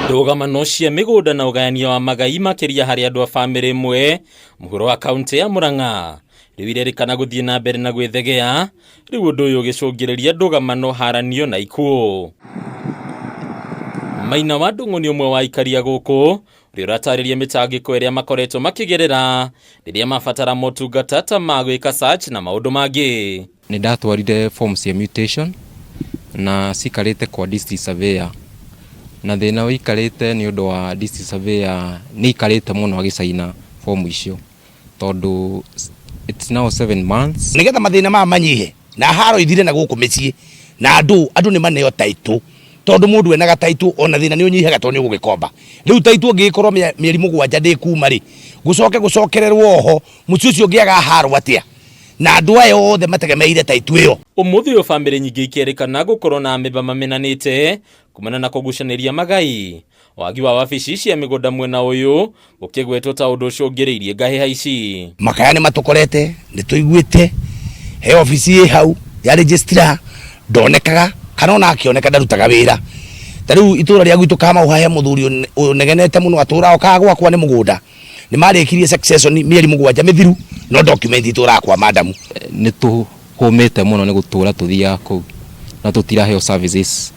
Ndũgamano cia mĩgũnda na ũgayania wa magai makĩria harĩ andũ a bamĩrĩ ĩmwe mũhuro wa kaũntĩ ya Murang'a rĩu irerĩkana gũthiĩ na mbere na gwĩthegea, rĩu ũndũ ũyũ ũgĩcũngĩrĩria ndũgamano, haranio na ikuũ. Maina wa Ndung'u nĩ ũmwe wa aikari a gũkũ ũrĩa ũratarĩria mĩtangĩko ĩrĩa makoretwo makĩgerera rĩrĩa mabatara motungata ta ma gwĩka search na maũndũ mangĩ. Nĩ ndatwarire form cia mutation na cikarĩte kwa district surveyor, na thĩna ũikarĩte nĩ ũndũ wa district surveyor nĩ aikarĩte mũno agĩcaina form icio tondũ it's now 7 months. Nĩgetha mathĩna maya manyihe na haro ithire na gũkũ mĩciĩ na andũ nĩ maneo title, tondũ mũndũ enaga title ona thĩna nĩ ũnyihaga tondũ nĩ ũgũgĩkomba. Rĩu title ũngĩgĩkorwo mĩeri 7 ndĩkuma rĩ, gũcoke gũcokererwo oho, mũciĩ ũcio ũngĩaga haro atĩa na andũ aya othe mategemeire title ĩyo? Ũmũthĩ ũyũ bamĩrĩ nyingĩ ikerĩkana gũkorwo na amemba mamenanĩte kumana na kũgucanĩria magai, wagi wa wabici cia mĩgũnda mwena ũyũ ũkĩgwetwo ta ũndũ ũcũngĩrĩirie ngahĩha ici. Makaya nĩ matũkorete, nĩ tũiguĩte he obici ĩ hau ya registrar ndonekaga, kana ona akĩoneka ndarutaga wĩra. Ta rĩu itũra rĩa gwitũ Kamau he mũthuri ũnegenete mũno atũraga okaga gwakwa nĩ mũgũnda. Nĩ marĩkirie succession mĩeri 7 mĩthiru, no document itũraga kwa madamu. Nĩ tũhũmĩte mũno nĩ gũtũra tũthiaga kũu na tũtiraheo services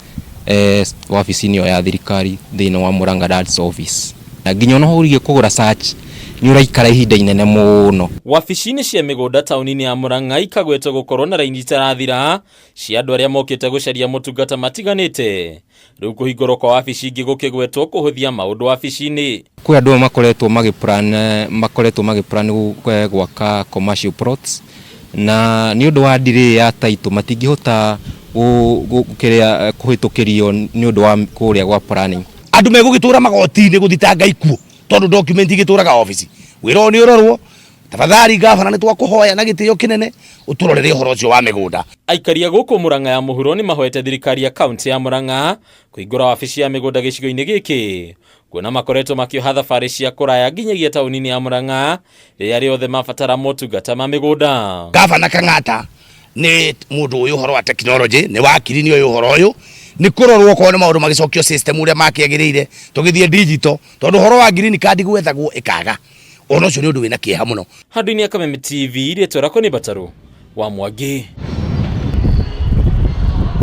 wabici-inĩ ĩyo ya thirikari thĩinĩ wa Murang'a Lands Office, na nginya ona ũrige kũgũra search nĩ ũraikara ihinda inene mũno. Wabici-inĩ cia mĩgũnda taũni-inĩ ya Murang'a ikagwetwo gũkorwo na raini itarathira cia andũ arĩa mokĩte gũcaria motungata matiganĩte, rĩu kũhingũrwo kwa wabici ingĩ gũkĩgwetwo kũhũthia maũndũ wabici-inĩ. Kwĩ andũ amwe makoretwo magĩ plan gwaka commercial plots, na nĩ ũndũ wa delay ya title matingĩhota kĩrĩa kũhĩtũkĩrio nĩ ũndũ wa kũrĩa gwa planning. Andũ megũgĩtũra magoti-inĩ gũthitanga ikuũ tondũ document igĩtũraga obici. Wĩra ũyũ nĩ ũrorwo tafadhali. Gavana, nĩ twakũhoya na gĩtĩo kĩnene ũtũrorere ũhoro ũcio wa mĩgũnda. Aikari a gũkũ Murang'a ya mũhuro nĩ mahoete thirikari ya kaunti ya Murang'a kũhingũra wabici ya mĩgũnda gĩcigo-inĩ gĩkĩ, kuona makoretwo makĩoha thabarĩ cia kũraya nginyagia taũni-inĩ ya Murang'a rĩrĩa rĩothe mabatara motungata ma mĩgũnda. Gavana Kang'ata nĩ mũndũ ũyũ ũhoro wa technology, nĩ wakiri, nĩ ũyũ ũhoro ũyũ nĩ kũrorwo okorwo nĩ maũndũ magĩcokio system ũrĩa makĩagĩrĩire, tũgĩthiĩ digital, tondũ ũhoro wa green card gwethagwo ĩkaga, ona ũcio nĩ ũndũ wĩna kĩeha mũno. Handũ-inĩ ya Kameme TV, rĩtwa rĩakwa nĩ Batarũ wa Mwangi.